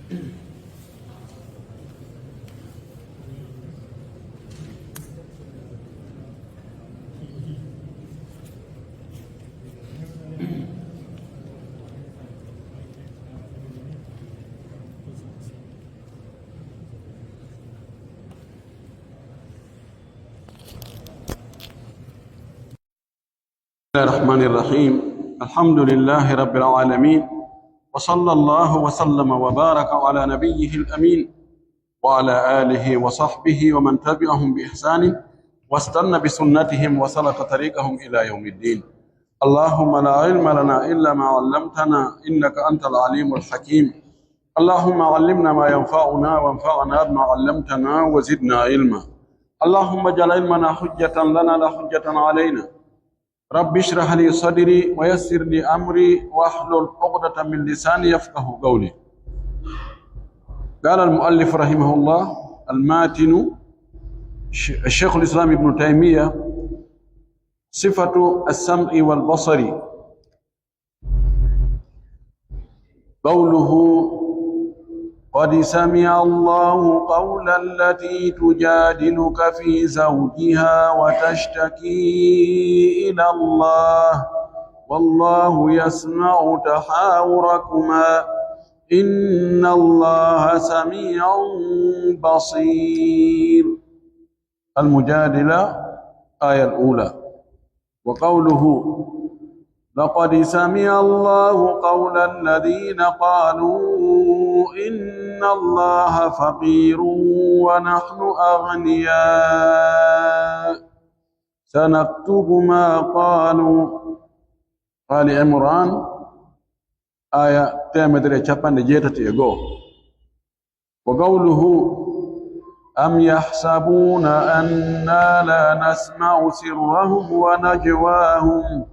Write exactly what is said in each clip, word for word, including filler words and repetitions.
بسم الله الرحمن الرحيم. الحمد لله رب العالمين، وصلى الله وسلم وبارك على نبيه الأمين وعلى آله وصحبه ومن تبعهم بإحسان واستن بسنتهم وسلك طريقهم إلى يوم الدين. اللهم لا علم لنا إلا ما علمتنا إنك أنت العليم الحكيم. اللهم علمنا ما ينفعنا وانفعنا بما علمتنا وزدنا علما. اللهم اجعل علمنا حجة لنا لا حجة علينا. رب اشرح لي صدري ويسر لي أمري واحلل عقدة من لساني يفقه قولي. قال المؤلف رحمه الله، الماتن، ش-، الشيخ الإسلام ابن تيمية، صفة السمع والبصر. قوله: قد سمع الله قول التي تجادلك في زوجها وتشتكي إلى الله والله يسمع تحاوركما إن الله سميع بصير. المجادلة، آية الأولى. وقوله: لقد سمع الله قول الذين قالوا إن الله فقير ونحن أغنياء سنكتب ما قالوا. آل عمران، آية تيمدري تشابان جيتتي إيغو. وقوله: أم يحسبون أنا لا نسمع سرهم ونجواهم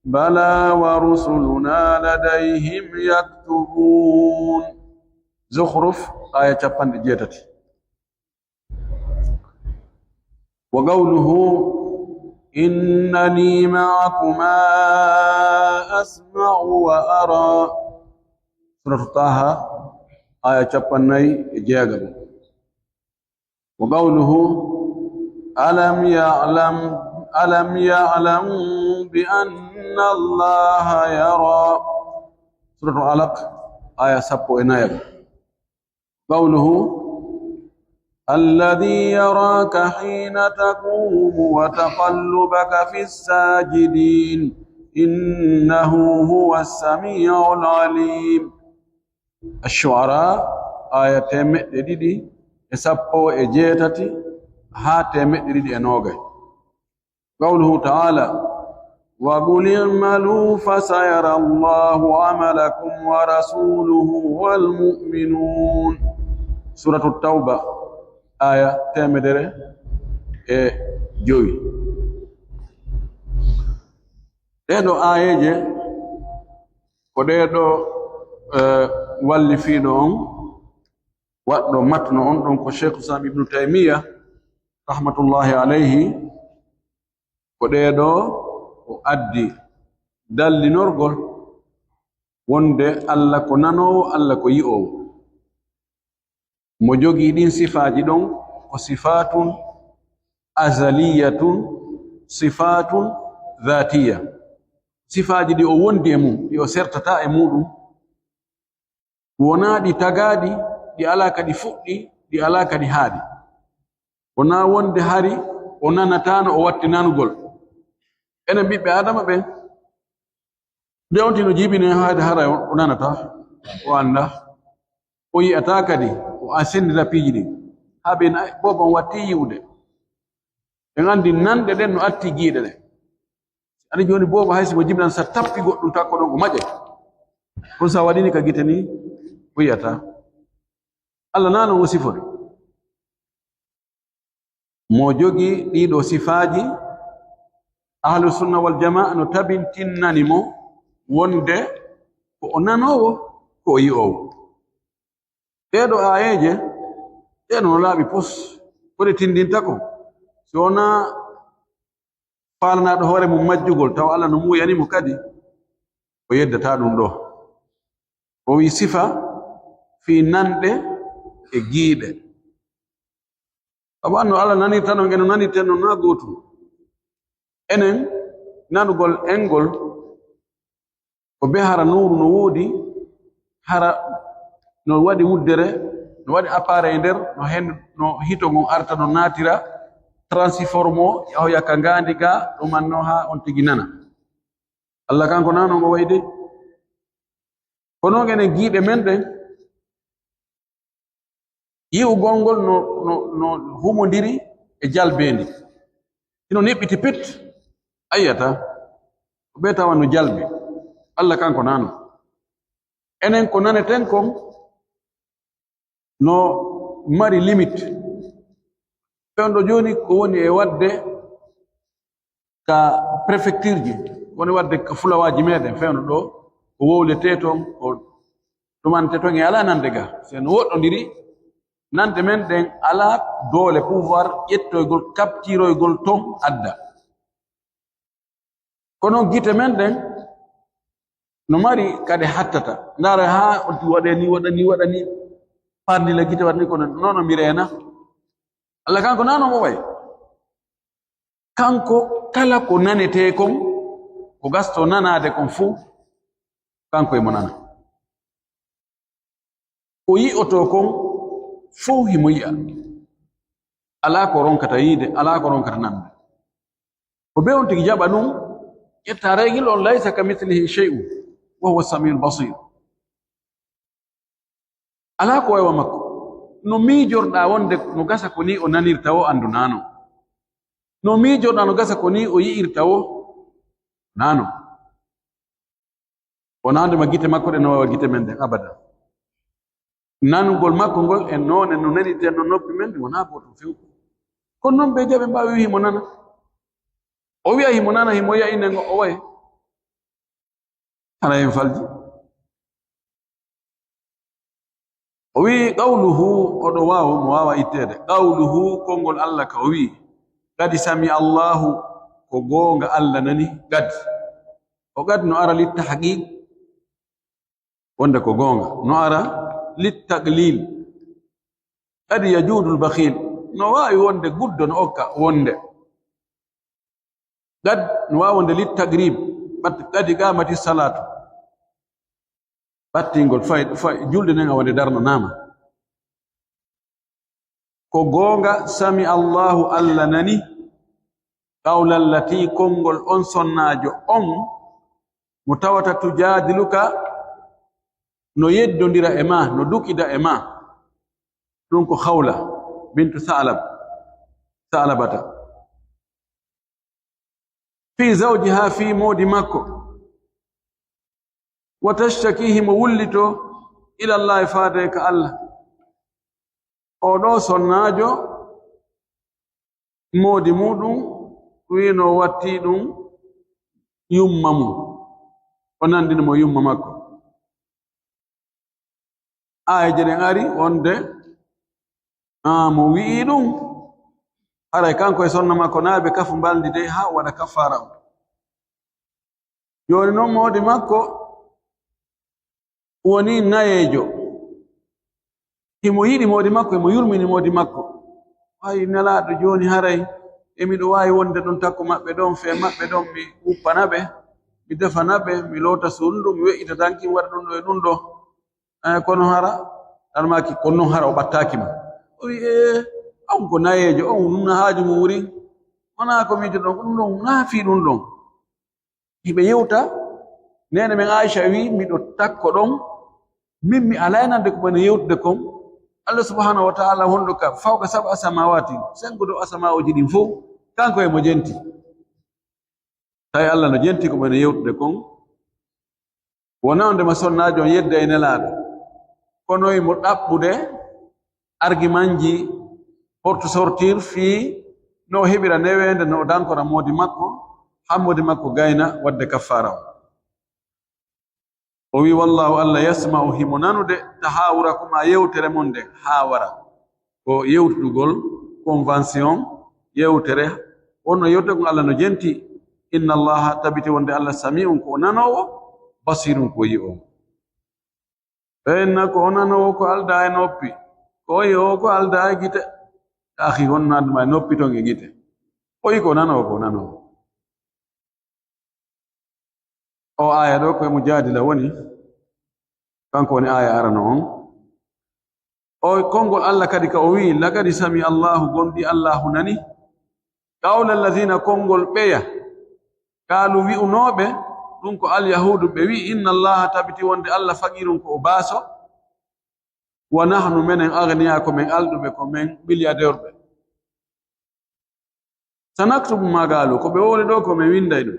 بلى ورسلنا لديهم يكتبون. زخرف، آية تشابان جيتتي. وقوله: إنني معكما أسمع وأرى. Suratu Taha, aya cappannayi e jeegaɓo. Wa qawluhu, alam ya'lam, alam ya'lam bi anna Allaha yara. Suratu Alaq, aya sappo e nayaɓo. Qawluhu, alladhi yaraka hina taqumu wa taqallubaka fis sajidin, innahu huwas sami'ul alim. Ash-Shu'ara, aya teemeɗɗe ɗiɗi e sappo e jeetati haa teemeɗɗe ɗiɗi e noogay. Qawluhu ta'ala, wa qul i'malu fasayara Allahu amalakum wa rasuluhu wal mu'minun. Suratu Tawba, aya teemedere e jowi. Ɗee ɗoo aayeeje ko ɗee ɗoo, eh, wallifiiɗo on, waɗɗo matno on ɗon ko Sheikh Islam Ibnu Taymiya, rahmatullahi alayhi, ko ɗee ɗoo o addi dallinorgol wonde Alla ko nanoowo, Alla ko yi'oowo. Mo jogii ɗin sifaaji ɗon ko sifaatun azaliyatun, sifaatun zaatiya. Sifaaji ɗi o wondi e mum, ɗi o sertataa e muuɗum, wonaa ɗi tagaaɗi, ɗi alaa ka ɗi fuɗɗi, ɗi alaa ka ɗi haaɗi. Wonaa wonde hari o nanataa no o watti nanugol. Enen ɓiɓɓe Aadama ɓen, nde on tino jibine haade haray o nanataa, o anndaa, o yi'ataa kadi, o a sennira piiji ɗin. Haa ɓe na-, boobo on watti yi'ude. En anndi nanɗe ɗen no atti giiɗe ɗen. Ani jooni boobo hay si mo jibinan sa tappi goɗɗum takko ɗon o maƴe. Kono sa waɗini ka gite ni o yi'ataa. Allah na non o sifori. Mo jogi ɗiɗo sifaaji, Ahlu Sunna wal Jamaa no tabintinnani mo wonde ko o nanoowo, ko o yi'oowo. Ɗee ɗoo aayeeje, ɗee ɗoo no laaɓi pos, ko ɗe tindinta ko. Si wonaa faalanaaɗo hoore mum majjugol, tawa Allah no muuyani mo kadi, o yeddataa ɗum ɗoo. O wi'i sifa, fii nanɗe e giiɗe. Awa no Allah nanirta non, eno nanirten non na gootum. Enen, nanugol engol, ko be hara nuuru no woodi, hara no waɗi wuddere, no waɗi appareil nder, no hen, no hito ngon arta, no naatira, transformo, yahoya ka ngaandi ga, ɗuman no haa on tigi nana. Allah kanko na non o wayi dey. Kono enen giiɗe men ɗen, yi'ugol ngol no, no, no humondiri e jalbeendi. Hino niɓɓiti pit, a yi'ata. Ko ɓe tawa no jalbi. Allah kanko na non. Enen ko naneten kon no mari limite. Fewndo jooni ko woni e waɗde ka prefecture ji, woni waɗde ka fulawaaji meɗen, fewndo ɗo, ko wowletee ton, ko ɗumante ton e alaa nande ga. Si en woɗɗondiri, nande men ɗen alaa doole, pouvoir ƴettoygol, kaptiroygol ton adda. Kono gite men ɗen no mari kadi hattata. Ndaara haa on ti waɗe ni, waɗa ni, waɗa ni, parndi la gite waɗa ni, kono nono mi reena. Allah kanko na non o wayi. Kanko kala ko nanetee kon, ko gasto nanaade kon fof, kanko e mo nana. Ko yi'otoo kon fof himo yi'a. Alaa ko ronkata yi'ude, alaa ko ronkata nande. Ko be on tigi jaɓa ɗum, ƴetta reegil on, "Laysa kamithlihi shay'un, wa huwa samiul basir." Alaa ko wayi wa makko. No miijorɗaa wonde no gasa ko ni o nanirta o, andunaano. No miijorɗaa no gasa ko ni o yi'irta o, naano. Wonaa nde ma gite makko ɗen no waawa gite men ɗen, abada. Nanugol makko ngol e noone no nanirten no noppi men ɗin wonaa gootum few. Kono non ɓe jaɓe mbaawi wi'i himo nana. O wi'a himo nana, himo yi'a inde ngo o waye. Hara en falji. O wi'i, "Qawluhu," oɗo waawo, mo waawa itteede. "Qawluhu," konngol Allah ka o wi'i, "Qad sami Allahu," ko goonga Allah nani, "qad." O qad no ara littahqiq, wonde ko goonga. No ara littaqlil. "Qad yajudul bakhil." No waawi wonde guddo no okka, wonde. Qad no waawi wonde littagrib, bat-, qad qamati salatu. Battingol fay, fay, julde nden a wonde darnanaama. Ko goonga, sami Allahu, Allah nani, qawla allati, konngol on sonnaajo on, mo tawata tujadiluka, no yeddondira e ma, no dukida e ma. Ɗum ko Khawla bintu Sa'lab, Sa'labata. Fi zawjiha, fi moodi makko. Wa tashtaki, himo wullito, ila Allahi, faade ka Allah. O ɗo sonnaajo, moodi muɗum, wiino watti ɗum yumma mum. O nandini mo yumma makko. Aayeeje ɗen ari wonde, aa, mo wi'i ɗum, haray kanko e sonna makko na ɓe kafu mbalndi dey haa o waɗa kafaara on. Jooni non moodi makko woni nayeejo. Himo yiɗi moodi makko, himo yurmini moodi makko. Hay Nelaaɗo, jooni haray e miɗo waawi wonde ɗon takko maɓɓe ɗon, fee maɓɓe ɗon, mi wuppana ɓe, mi defana ɓe, mi loota suudu ndu, mi we'ita danki, mi waɗa ɗum ɗo e ɗum ɗo. Eh, kono hara, ɗan maaki, kono non hara o ɓattaaki ma. O wi'i, "Ee, on ko nayeejo, on ɗum na haaju mum wuri. Wonaa ko miijoɗon, ko ɗum ɗon, na fii ɗum ɗon." Hiɓe yewta, neene men Aisha wi'i, "Miɗo takko ɗon, min mi alay nande ko ɓe no yewtude kon. Allah subhanahu wa ta'ala honɗo ka fawqa sab'a samawati, sengo dow asamaaji ɗin fow, kanko e mo jenti." Tawi Allah no jenti ko ɓe no yewtude kon. Wonaa wonde ma sonnaajo on yedda e Nelaaɗo, kono imo ɗaɓɓude argumentji pour sortir fii no o heɓira neweende, no o dankora moodi makko, haa moodi makko gayna waɗde kaffaara on. O wi'i, "Wallahu, Allah, yasma'u, himo nanude, tahawurakuma, yewtere mon nden, haawara." Ko yewtudugol, convention, yewtere, wonno yewtere kon Allah no jenti. "Inna Allaha, tabiti wonde Allah, sami'un, ko o nanoowo, basirun, ko o yi'oowo." Ɓe inna ko o nanoowo ko aldaa e noppi, ko o yi'oowo ko aldaa e gite. Akhi, wonnaade ma e noppi ton e gite. O yi ko nanoowo ko nanoowo. O aya ɗo ko e Mujaadila woni, kanko woni aya arano on. O konngol Allah kadi ka o wi'i, "Laqad sami Allahu, gomɗi Allahu nani, qawla alladhina, konngol ɓeya, qaalu, wi'unooɓe, ɗum ko alyahuudu, ɓe wi'i, inna Allaha, tabiti wonde Allah, faqirun, ko o baaso, wa nahnu, menen, aghniya, ko men alɗuɓe, ko men milliardaire ɓe." Sanaktubu ma qaalu, ko ɓe wowli ɗo ko men winday ɗum.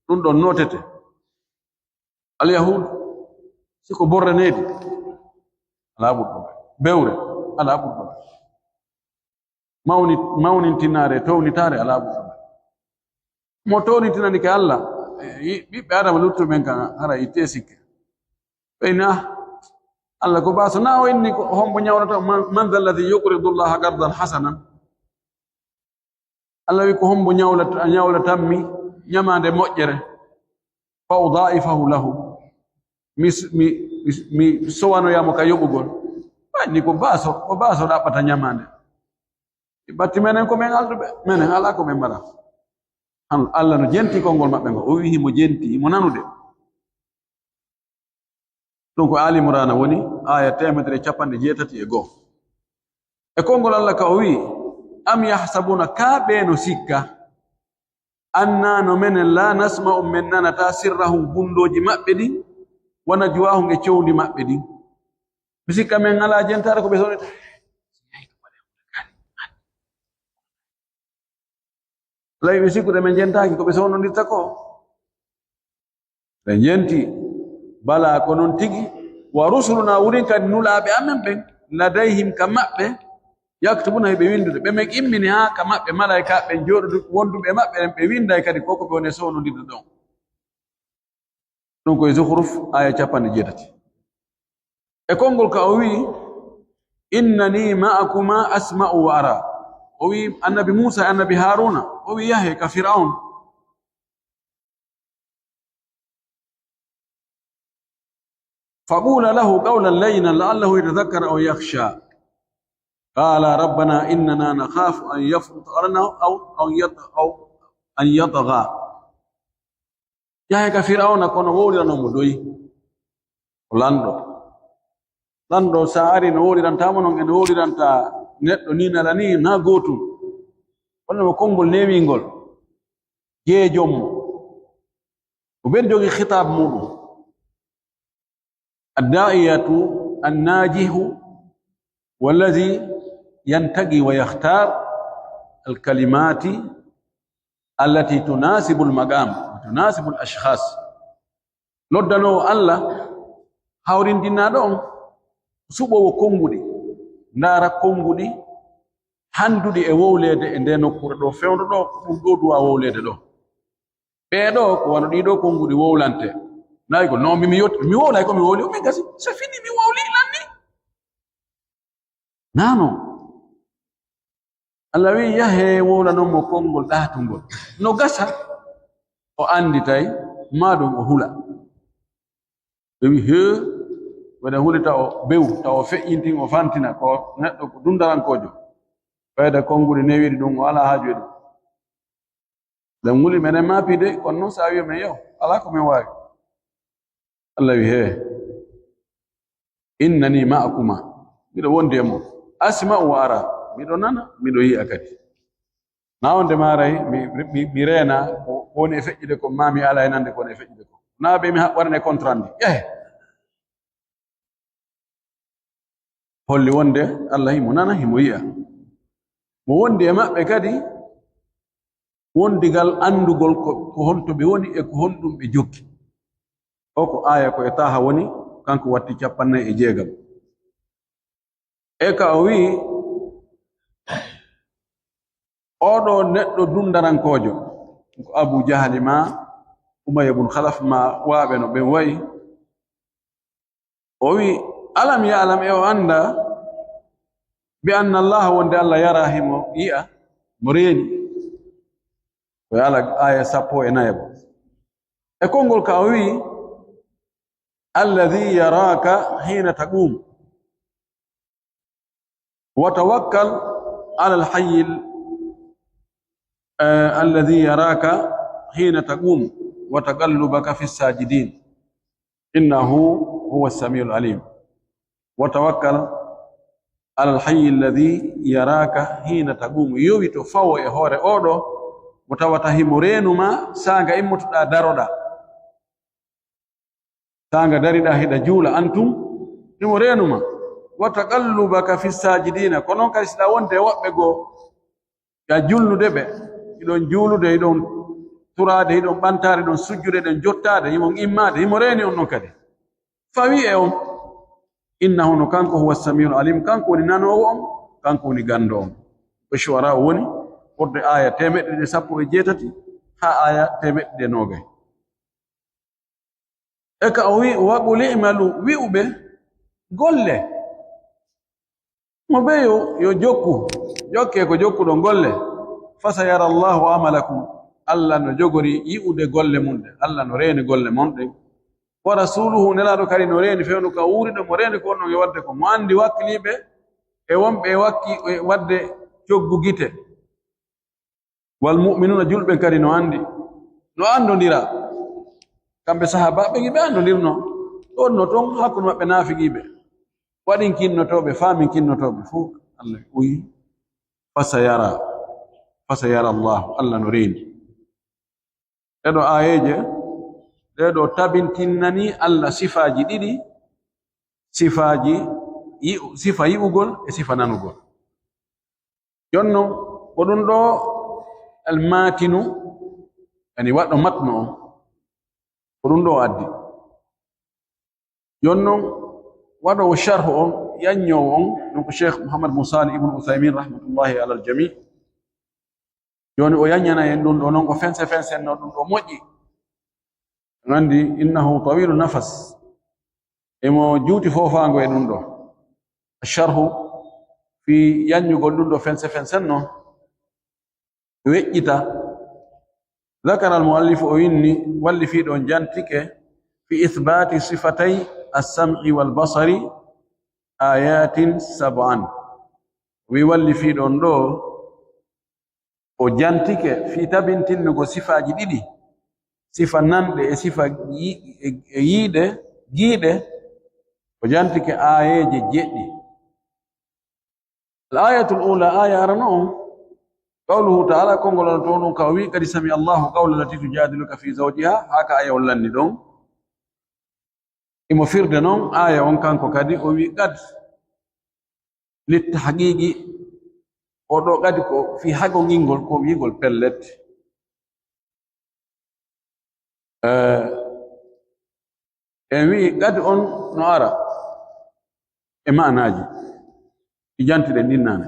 Ɗum ɗon notete. Alyahud, si ko borre needi, alaa ɓurɗo ɓe. Bewre, alaa ɓurɗo ɓe. Mawni-, mawnintinaare, townitaare, alaa ɓurɗo ɓe. Mo townintinani ke Allah, e, i-, ɓiɓɓe Adama luttuɓe ɓen kan, hara itte sikke. Ɓe ina, Allah ko baaso, na o inni ko, hombo ñawlata, man, man dha alladhi yuqridu Allaha qardan hasanan? Allah wi, ko hombo ñawlata, ñawlatanmi ñamaande moƴƴere, fa udha'ifahu lahu, mi s-, mi, mi, mi sowanoya mo ka yoɓugol. Ɓay ni ko baaso, ko baaso ɗaɓɓata ñamaande. Ɓe ɓatti menen ko men alɗuɓe, menen alaa ko men mara. Han Allah no jenti konngol maɓɓe ngo, o wi himo jenti, himo nanude. Ɗum ko Ali Imrana woni, aya teemedere e capanɗe jeetati e goo. E konngol Allah ka o wi'i, "Am yahsabuna, kaa ɓe no sikka, anna no menen la nasma'u, men nanata sirrahum, gundooji maɓɓe ɗin, wa najwahum, e cewndi maɓɓe ɗin." Ɓe sikka men alaa jentaare ko ɓe sonita. Lay ɓe sikkude men jentaaki ko ɓe sownondirta ko. Ɓe jenti, bala ko non tigi. Wa rusuluna, wurin kadi nulaaɓe amen ɓen, ladayhim, ka maɓɓe, yaktubuna, ɓe windude. Ɓe men immini haa ka maɓɓe, malaykaaɓe ɓen jooɗudu, wonduɓe e maɓɓe ɓen, ɓe winday kadi ko ko ɓe woni sownondirde ɗon. Ɗum koye Zukhruf, aya capanɗe jeetati. E konngol ka o wi'i, "Innani ma'akuma asma'u wa ara." O wi'i annabi Muusa e annabi Haaruuna, o wi'i, "Yahe ka Fir'awn. Faqula lahu qawlan layyinan la'allahu yatadhakkaru aw yakhsha." Qala rabbana innana nakhafu an yafruta alayna aw, aw yat-, aw an yatgha. Yahe ka Firawna, kono wowliranoo mo doyi. O lanɗo. Lanɗo, sa ari no wowlirantaa mo non, e no wowliranta neɗɗo ni nala ni, na gootum. Kono mo konngol newingol. Jeejom mo. Ko ɓen jogi khitaab muɗum. Adda'iyatu annajihu wallazi yantagi wa yakhtar alkalimati allati tunasibu almaqam wa tunasibu alashkhas. Noddanoowo Allah, hawrindinaaɗo on, suɓoowo konnguɗi, ndaara konnguɗi hannduɗi e wowleede e nde nokkuure ɗo, fewndo ɗo, ko ɗum ɗo duwa wowleede ɗo. Ɓee ɗo, ko wano ɗii ɗo konnguɗi wowlante. Nayi ko, non, mi, mi yot-, mi wowlay ko mi wowli, o min gasi, c'est fini, mi wowli, lanni. Nano. Allah wi'i, "Yahee, wowlanon mo konngol ɗaatungol." No gasa, o annditay, maa ɗum o hula. Ɓe wi'i, "Hee, waɗa huli taw o bew, taw o feƴƴintin, o fantina, ko neɗɗo ko dundarankoojo." Fayda konnguli newiri ɗum, o alaa haaju e ɗum. Ɗen nguli menen maapi de, kono non sa wi'i men, "Yo, alaa ko men waawi." Allah wi, "Hee, innani ma'akuma, miɗo wondi e mon. Asma'u wa ara, miɗo nana, miɗo yi'a kadi. Na wonde maaray, mi, mi, mi reena ko woni e feƴƴude ko, maa mi ala e nande ko woni e feƴƴude ko. Na ɓe mi haɓɓorane contrat ndi. Yehe." Holli wonde Allah himo nana, himo yi'a. Mo wondi e maɓɓe kadi, wondigal anndugol ko, ko honto ɓe woni e ko honɗum ɓe jokki. O ko aaya ko e Taaha woni, kanko watti cappannayi e jeegom. E ka o wi'i, oɗo neɗɗo dundarankoojo, ko Abu Jahali ma Umayya bun Khalaf ma waaɓe no ɓen wa'i. O wi'i, "Alam ya'lam, e o annda, bi anna Allah, wonde Allah yara, himo yi'a, mo reeni." Ko e ala aaya sappo e nayi. E konngol ka o wi'i, الذي يراك حين تقوم وتوكل على الحي ال-، آه، الذي يراك حين تقوم وتقلبك في الساجدين إنه هو السميع العليم. وتوكل على الحي الذي يراك حين تقوم. Yowito fawo e hoore oɗo mo tawata himo reenu ma saanga immotoɗaa daroɗaa. Saanga dariɗaa hiɗa juula an tun, himo reenu ma. وتقلبك في الساجدين. Ko non kadi siɗa wonde e woɓɓe goo, ya julnude ɓe, hiɗon juulude, hiɗon turaade, hiɗon ɓantaade, hiɗon sujjude, hiɗon jottaade, himo immaade, himo reeni on non kadi. Fawi e on, innahu no kanko huwa samiul alim, kanko woni nanoowo on, kanko woni ganndo on. Ko Shu'ara woni, fodde aaya teemeɗɗe ɗiɗi e sappo e jeetati haa aaya teemeɗɗe ɗiɗi e noogay. E ka o wi, "Wa qul i'malu," wi'u ɓe, "Golle." Mo ɓe yo, yo jokku, jokke ko jokkuɗon golle. "Fasayara Allahu amalakum." Allah no jogori yi'ude golle mun ɗe. Allah no reeni golle mon ɗe. "Wa rasuluhu," Nelaaɗo kadi no reeni fewndo ka wuuriɗo mo reeni ko on non e wadde ko. Mo anndi wakkiliiɓe e wonɓe e wakki-, e wadde coggu gite. "Wal mu'minuna," julɓe kadi no anndi, no anndondira. Kamɓe sahaabaaɓe ɓe andondirno. Ɗon no ton hakkunde maɓɓe naafiqiiɓe. Waɗinkinnotooɓe, faaminkinnotooɓe fof, Allah uyi. "Fasayara, fasayara Allah," Allah no reeni. Ɗeɗo aayeeje, ɗeɗo tabintinnani Allah sifaaji ɗiɗi, sifaaji yi'u-, sifa yi'ugol e sifa nanugol. Jonnon, ko ɗum ɗo almatinu, yani waɗɗo matnu on, ko ɗum ɗo addi. Jonnon, waɗoowo sharhu on, yanñoowo on, ɗum ko Cheikh Mouhammad Moussa Ibn Uthaymin rahmatullahi alal jami. Jooni o yanñana en ɗum ɗo, non ko fense fense no ɗum ɗo moƴƴi. En anndi, innahu tawilu nafas. Emo juuti foofaango e ɗum ɗo. Sharhu fii yanñugol ɗum ɗo fense fense no weƴƴita. Zakara al-muallifu, o inni, wallifiiɗo on jantike, fi ithbaati sifatay as-sam'i wal basari ayatin sab'an. Wi wallifiiɗo on ɗo, o jantike fii tabintinnugo sifaaji ɗiɗi, sifa nanɗe e sifa yi-, e, e yiiɗe, giiɗe, o jantike aayeeje jeɗɗi. Al-ayatul ula, aaya arano on, qawluhu ta'ala, konngol Allah to ɗum ka o wi, "Qad sami Allahu qawla allati tujadiluka fi zawjiha," haa ka aaya on lanni ɗon. Imo firde non, aaya on kanko kadi, o wi, "Qad," littahqiqi, o ɗo kadi ko fii hagonngingol, ko wi'ugol pellet. Eh, en wi'i kadi on no ara e maanaaji ɗi jantuɗen ɗin nane.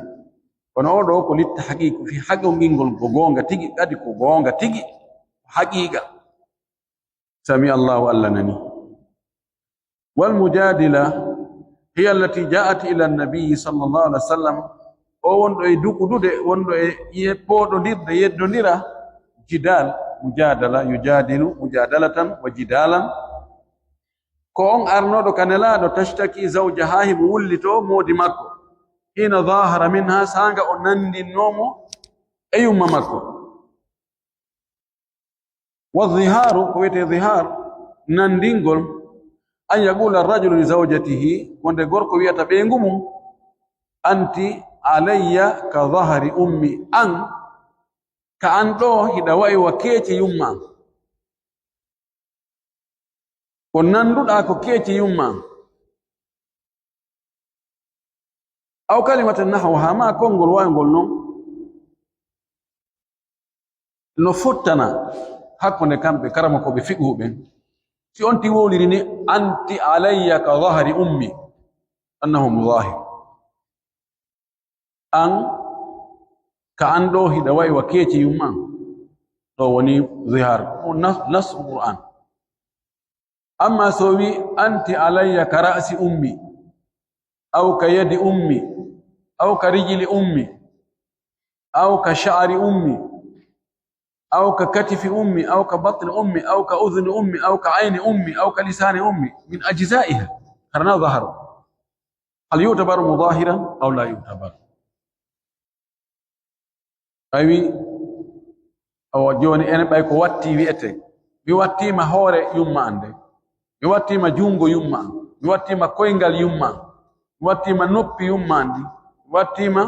Kono oo ɗoo ko littahqiq, fii hagonngingol ko goonga tigi, kadi ko goonga tigi, haqiiqa. Sami Allahu, Allah nani. Wal mujadila hiya allati ja'at ila nabiyyi sallallahu alaihi wasallam. O wonɗo e dukudude, wonɗo e ye-, pooɗondirde, yeddondira, jidal, mujadala, yujadilu, mujadalatan wa jidalan. Ko on arnooɗo ka Nelaaɗo, tashtaki zawjaha, himo wullitoo moodi makko. Hina zahara minha, saanga o nanndinno mo e yumma makko. Wa dhihaaru, ko wiyetee dhihaar, nanndingol, an yaqula rajulu li zawjatihi, wonde gorko wiyata ɓeyngu mum, "Anti alayya ka dhahri ummi," an, ka an ɗoo hiɗa wa'i wa keeci yumma an. Ko nannduɗaa ko keeci yumma an. Aw kalimatan nahwaha, maa konngol wayngol non no fottana hakkunde kamɓe karamokooɓe fiqhu ɓen. Si on ti wowliri ni, "Anti alayya ka dhahri ummi," annahu mudhahir. An, ka an ɗoo hiɗa wa'i wa keeci yumma an. Ɗoo woni dhihar. Ɗum nas-, nas Qur'an. Amma so wi, "Anti alayya ka ra'si ummi, aw ka yadi ummi, aw ka rijli ummi, aw ka sha'ri ummi," أو ككتف أمي، أو كبطن أمي، أو كأذن أمي، أو كعين أمي، أو كلسان أمي، من أجزائها. Hara na ظهر. هل يعتبر مظاهرا أو لا يعتبر؟ Awi, awa jooni enen ɓay ko watti wi'ete, mi wattiima hoore yumma an nde, mi wattiima junngo yumma an, mi wattiima koyngal yumma an, mi wattiima noppi yumma an ndi, mi wattiima,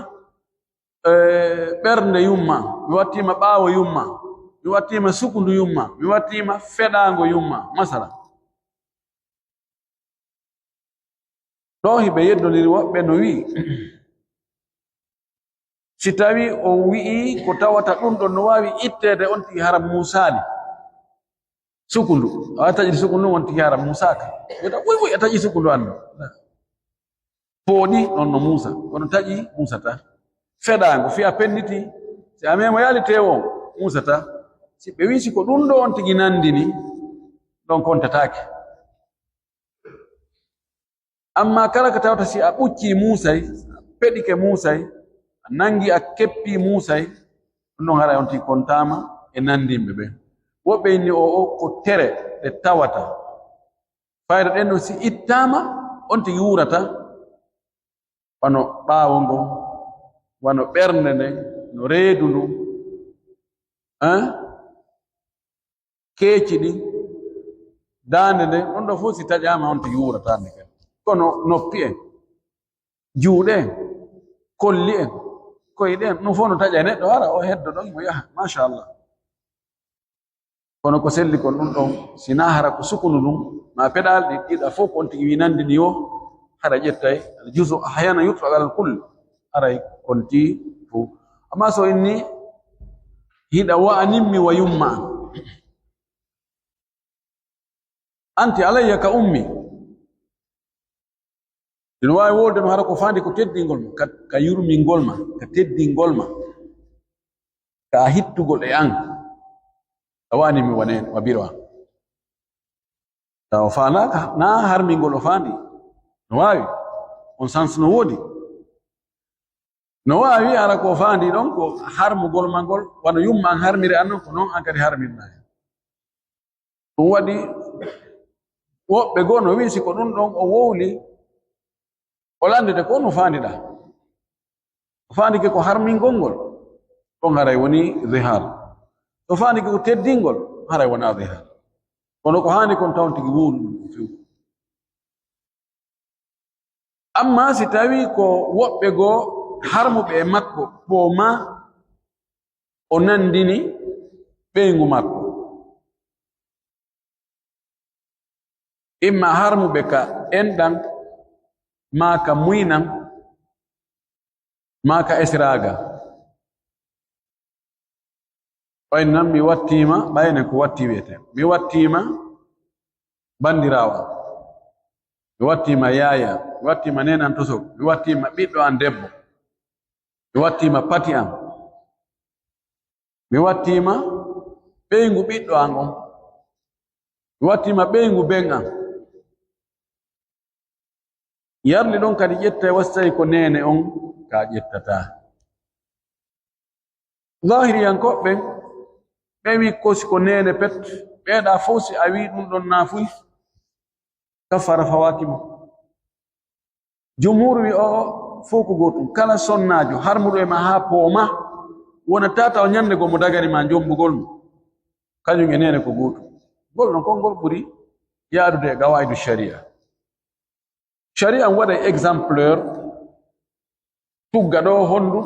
eh, ɓernde yumma an, mi wattiima ɓaawo yumma an, mi wattiima sukundu yumma an, mi wattiima feɗaango yumma an, masala. Ɗo hiɓe yeddondiri woɓɓe no wi'i, si tawi o wi'i ko tawata ɗum ɗon no waawi itteede on tigi hara muusaali. Sukundu, a taƴi sukundu on tigi hara muusaaka. Wiyata, "Wuy, wuy, a taƴi sukundu an ɗo." Pooɗi ɗon no muusa, kono taƴi muusata. Feɗaango, fiya penniti, si a memo yaali tewo, muusata. Si ɓe wi'i si ko ɗum ɗo on tigi nandini, ɗon kontataake. Amma kala ko tawata si a ɓuccii muusay, a peɗike muusay, a nanngi a keppii muusay, ɗum ɗon haray on tigi kontaama e nanndinɓe ɓen. Woɓɓe inni o, o ko tere ɗe tawata. Fayda ɗen ɗon si ittaama, on tigi wuurata. Wano ɓaawo ngon, wano ɓernde nden, no reedu ndun. Hein? Keeci ɗin, daande nden, ɗon ɗo fof si taƴaama on tigi wuurataa nde kadi. Kono noppi en, juuɗe en, kolli en, koyɗe en, ɗum fof no taƴa e neɗɗo, hara o heddo ɗon mo yaha, machallah. Kono ko selli kon ɗum ɗon, si na hara ko sukunu ɗum, ma peɗaali ɗi ɗiɗa fof ko on tigi wi nandini o, hara ƴettay, al juzu ahyana yutlaq alal kull, haray konti fof. Amma so inni, hiɗa wa'animmi wa yumma an. Anti alayya ka ummi. Ina waawi wowlude no hara ko faandi ko teddingol ma, ka, ka yurmingol ma, ka teddingol ma, ka hittugol e an. A wa'animmi wa nene, wa biro an. Tawa faandaaka, na harmingol o faandi. No waawi. On sans no woodi. No waawi ara ko faandi ɗon ko harmugol ma ngol, wano yumma an harmiri an non, ko non an kadi harmirɗa. Ɗum waɗi woɓɓe goo no wi'i si ko ɗum ɗon o wowli, o lanndete ko no faandiɗa. O faandike ko harmingol ngol, ɗon haray woni zihar. O faandike ko teddingol, haray wona zihar. Kono ko haani kon tawon tigi wowlu ɗum ko few. Amma si tawi ko woɓɓe goo harmuɓe e makko, ko ma o nandini ɓeyngu makko. Imma harmuɓe ka enɗan, maa ka muynan, maa ka esiraaga. Ɓay nan mi wattiima, ɓay enen ko watti wiyete. Mi wattiima bandiraawo am. Mi wattiima yaaya am. Mi wattiima neenan tosok. Mi wattiima ɓiɗɗo am debbo. Mi wattiima pati am. Mi wattiima ɓeyngu ɓiɗɗo am on. Mi wattiima ɓeyngu ben am. Yarli ɗon kadi ƴettay, wa si tawi ko neene on, ka ƴettataa. Zahiriyankooɓe ɓen, ɓe wi ko si ko neene pet, ɓeeɗa fof si a wi ɗum ɗon naafuy, kaffara fawaaki mo. Jumhur wi o fof ko gootum. Kala sonnaajo harmuɗo e ma haa pooma, wona tata o ñannde goo mo dagani ma jombugol mo. Kañum e neene ko gootum. Ngol non konngol ɓuri yaadude e qawaidu sharia. Sharia on waɗa exemplaire, tugga ɗo honndu,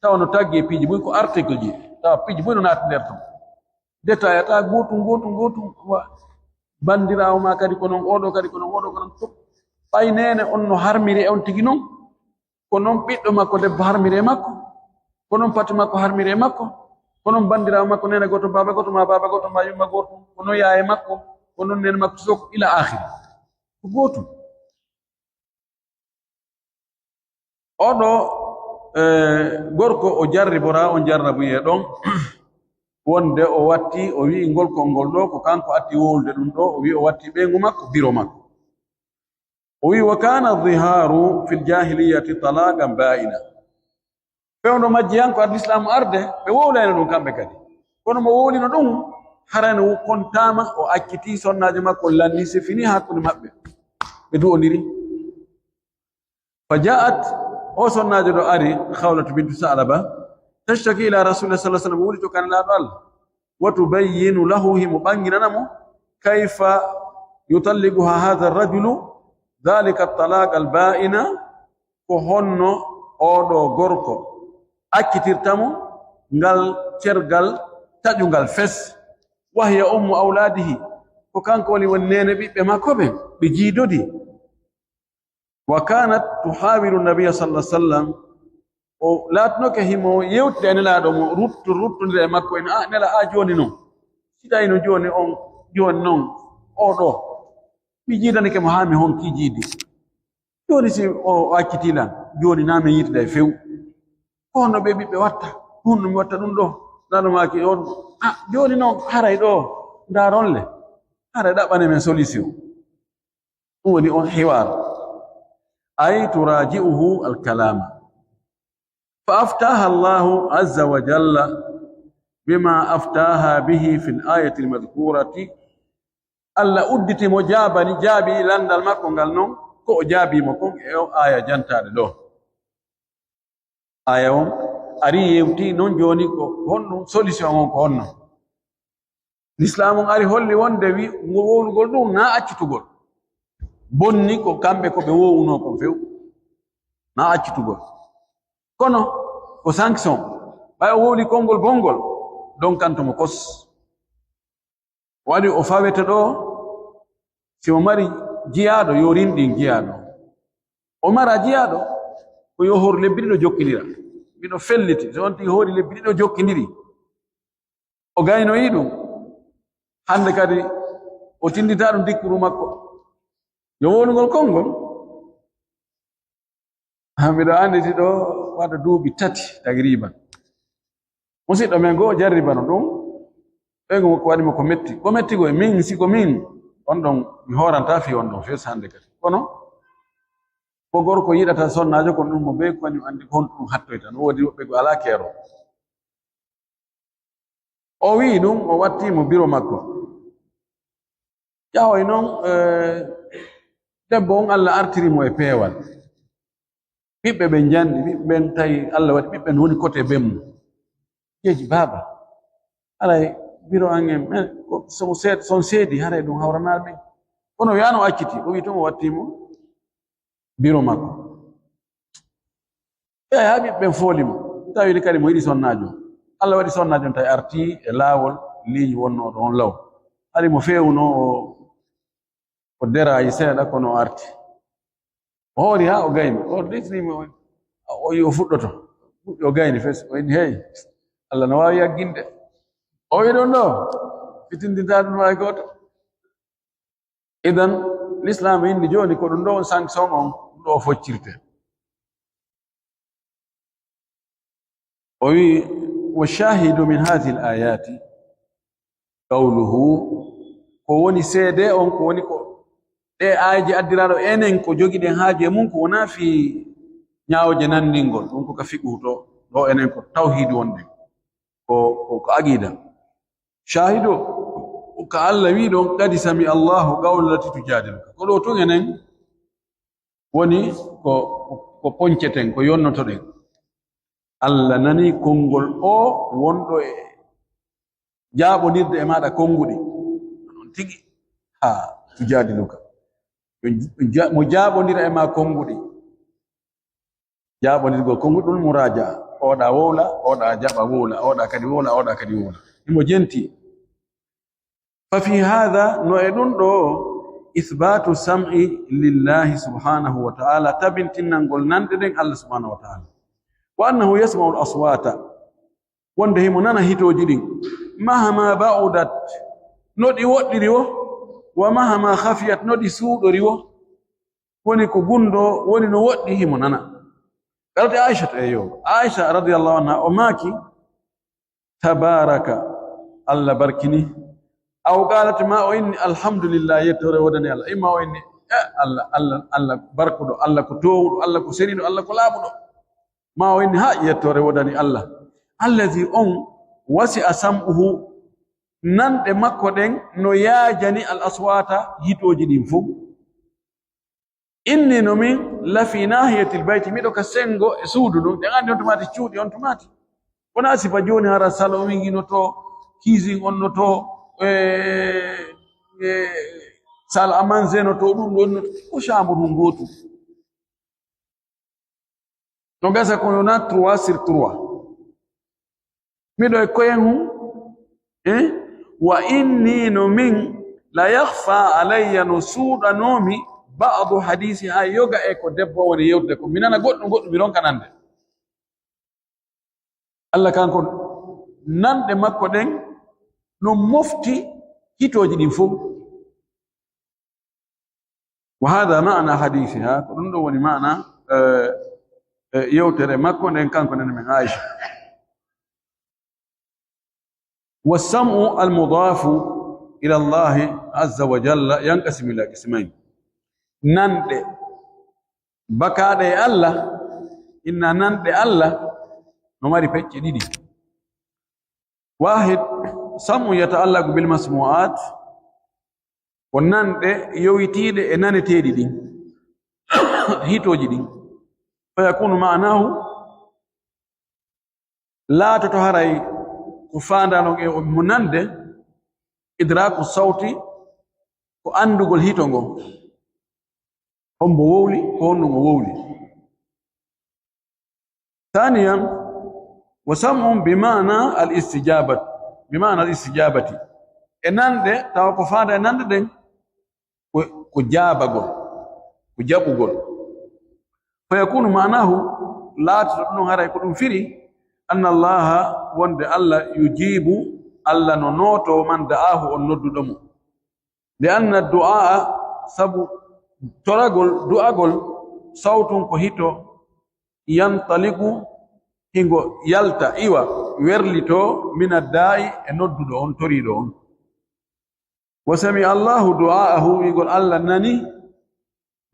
tawa no taggi e piiji buy, ko article ji, tawa piiji buy no naati nder ton. Détail ata gootum, gootum, gootum, wa-, banndiraawo ma kadi ko non, oɗo kadi ko non, oɗo ko non, fof. Ɓay neene on no harmiri e on tigi non, ko non ɓiɗɗo makko debbo harmiri e makko, ko non pati makko harmiri e makko, ko non banndiraawo makko neene gooto, baaba gooto, ma baaba gooto, ma yumma gooto, ko non yaaye makko, ko non neene makko, so ko ila akhiri. Ko gootum. Oɗo, eh, gorko o jarribora, on jarrabuyee ɗon, wonde o watti, o wi'i ngol konngol ɗo, ko kanko atti wowlude ɗum ɗo, o wi'i o watti ɓeyngu makko, biro makko. O wi'i, "Wa kana dhiharu fil jahiliyati talaqan ba'ina." Fewndo majjiyanko ad Lislaamu arde, ɓe wowlayno ɗum kamɓe kadi. Kono mo wowlino ɗum, harano kontaama, o accitii sonnaajo makko, lanni, c'est fini hakkunde maɓɓe. Ɓe duwondiri. Fa ja'at, o sonnaajo ɗo ari, Khawlatu bintu Sa'laba, tashtaki ila Rasulillah sallallahu alaihi wasallam, wuli to kan Nulaaɗo Allah. Wa tubayyinu lahu, himo ɓanginana mo, kayfa yutalliquha hadha ar-rajulu dhalika at-talaq al-ba'ina, ko honno oo ɗoo gorko accitirta mo ngal cergal taƴungal fes. Wa hiya ummu awladihi, ko kanko woni, woni neene ɓiɓɓe makko ɓen, ɓe jiidodi. Wa kanat tuhawiru nabiya sallallahu alaihi wasallam, o laatinoke himo yewtida e Nelaaɗo, mo rutto, ruttondira e makko en, "A Nela, a jooni non, si tawi no jooni on, jooni non, oo ɗoo, mi jiidanike mo haa mi honki jiidi. Jooni si o, o accitii lan, jooni naa mi yiitida e few. Ko honno ɓee ɓiɓɓe watta? Ko honno mi watta ɗum ɗoo?" Nelaaɗo maaki on, "A, jooni non, haray ɗoo, ndaaron le. Haray ɗaɓɓane men solution." Ɗum woni on hiwar. Ay turaji'uhu al-kalama. Fa aftaha Allahu azza wa jalla bima aftaha bihi fil ayati al-madhkurati. Allah udditi mo, jaabani, jaabi landal makko ngal non, ko o jaabi mo kon e o aya jantaaɗo ɗoo. Aya on ari yewti non jooni ko honɗum, solution on ko honno? L'islam on ari holli wonde wi, ngo wowlugol ɗum na accitugol. Bonni ko kamɓe ko ɓe wowuno kon few. Na accitugol. Kono ko sanction. Ɓay o wowli konngol bonngol, donkanto mo kos. Waɗi o fawete ɗo, si o mari jiyaaɗo, yo rinɗin jiyaaɗo. O mara jiyaaɗo, ko yo hor lebbi ɗiɗo jokkindira. Miɗo felliti, so on tigi hori lebbi ɗiɗo jokkindiri, o gaynoyi ɗum. Hannde kadi, o tindinta ɗum dikkuru makko. Yo wowlugol konngol. Ha, miɗo annditi ɗo waɗa duuɓi tati takriban. Musidɗo men goo jarribano ɗum. Ɓeygu makko waɗi mo ko metti. Ko metti ko e min, si ko min, on ɗon mi hooranta fii on ɗon fes hannde kadi. Kono ko gorko yiɗata sonnaajo, kono ɗum mo bee ko kañum anndi ko honto ɗum hattoyta. No woodi woɓɓe goo alaa keerol. O wi'i ɗum, o watti mo biro makko. Ƴawoy non, eh, debbo on Allah artiri mo e peewal. Ɓiɓɓe ɓen njanɗi, ɓiɓɓe ɓen tawi Allah waɗi ɓiɓɓe no woni kote ben mum. Jeeji, "Baaba, haray biro an en, men, ko, so seed-, son seedi, haray ɗum hawranaa min." Kono wi'ano o acciti, o wi'i tun o watti mo biro makko. Ɓe haa ɓiɓɓe ɓen fooli mo. Tawi ni kadi mo yiɗi sonnaajo. Allah waɗi sonnaajo on tawi arti e laawol, liiñi wonnooɗo on law. Hari mo feewuno o, o derayi seeɗa, kono o arti. O hoori haa o gayni. O desni mo, o yi o fuɗɗoto. Fuɗɗi o gayni fes. O inni, "Hey, Allah no waawi yagginde." O wi ɗum ɗo, fitindintaa ɗum hay gooto. Idan, Lislaam inni jooni ko ɗum ɗo on sanction on, ɗum ɗo o foccirte. O wi, "Wa shahidu min hadhihi al-ayati qawluhu," ko woni seede on, ko woni ko ɗe aayeeje addiraaɗo enen ko jogiɗen haaju e mum, ko wonaa fii ñaawooje nanndingol, ɗum ko ka fiqhu to, ɗo enen ko tawhiidu wonɗen, ko, ko, ko aqiida. Shaahidu, ko Allah wii ɗon, "Qad sami Allahu qawla allati tujadiluka." Ko ɗo tun enen woni ko, ko, ko ponceten, ko yonnotoɗen. Allah nani konngol o wonɗo e jaaɓondirde e maaɗa konnguɗi. Ɗon tigi. Ha, tujadiluka. Mo ja-, mo jaaɓondira e maa konnguɗi. Jaaɓondirgol konnguɗi ɗum muraaja'a. Oɗa wowla, oɗa jaɓa wowla, oɗa kadi wowla, oɗa kadi wowla. Himo jenti. Fa fi hadha, no e ɗum ɗo, ithbatu sam'i lillahi subhanahu wa ta'ala, tabintinnangol nanɗe ɗen Allah subhanahu wa ta'ala. Wa annahu yasma'u al-aswata, wonde himo nana hitooji ɗin. Mahama ba'udat, no ɗi woɗɗiri wo, wa mahama khafiyat, no ɗi suuɗori wo. Woni ko gunndoo, woni no woɗɗi, himo nana. Qalat Aishatu, eyo. Aisha radiyallahu anha, o maaki, "Tabaraka, Allah barkini." Aw qalat, ma o inni, "Alhamdulillah, yettoore woodani Allah." Imma o inni, "Eh, Allah, Allah, Allah barkuɗo, Allah ko toowuɗo, Allah ko seniiɗo, Allah ko laaɓuɗo." Ma o inni, "Ha, yettoore woodani Allah. Allazi on Wasi'a sam'uhu, nanɗe makko ɗen no yaajani al aswaata, hitooji ɗin fow. Inni, no min, la fi nahiyatil bayti, miɗo ka sengo e suudu ndun. Ɗen anndi on tumaati cuuɗi on tumaati. Wonaa sifa jooni hara salon wing no to, cuisine on no to, e, e, salle à manger no to, ɗun ɗon no to. Ko chambre hun gootu. No gasa ko wona trois sur trois. Miɗo e koyen hun, eh? Wa inni, no min, la yakhfa alayya, no suuɗanoomi, ba'du hadisiha, yoga e ko debbo woni yewtude ko. Mi nana goɗɗum, goɗɗum mi ronka nande. Allah kanko, nanɗe makko ɗen no mofti hitooji ɗin fow. Wa hadha ma'na hadisiha, ko ɗum ɗo woni maana, eh, eh, yewtere makko nden, kanko nene men Aisha. Wa sam'u al mudafu ila Allahi azza wa jalla yanqasimu ila qismayn. Nanɗe bakaaɗe e Allah, inna nanɗe Allah no mari pecce ɗiɗi. Wahid, sam'u yata'allaqu bil masmu'at, ko nanɗe yowitiiɗe e naneteeɗi ɗin, hitooji ɗin. Fa yakunu ma'nahu, laatoto haray ko faandanon e mo nande, idraku sawti, ko anndugol hito ngon. Hombo wowli, ko honno ngo wowli. Thaniyan, wa sam'un bi ma'na al istijabat, bi ma'na al istijabati. E nanɗe, tawa ko faanda e nanɗe ɗen, ko, ko jaabagol, ko jaɓugol. Fa yakunu ma'nahu, laatoto ɗum haray ko ɗum firi, anna Allaha, wonde Allah, yujibu, Allah no nooto man da'ahu, on nodduɗo mo. Li anna du'aa, sabu toragol, du'agol, sawtun ko hito, yantaliqu, hingo yalta, iwa, werlito, mina da'i, e nodduɗo on, toriiɗo on. Wa sami Allahu du'aahu, wi'gol Allah nani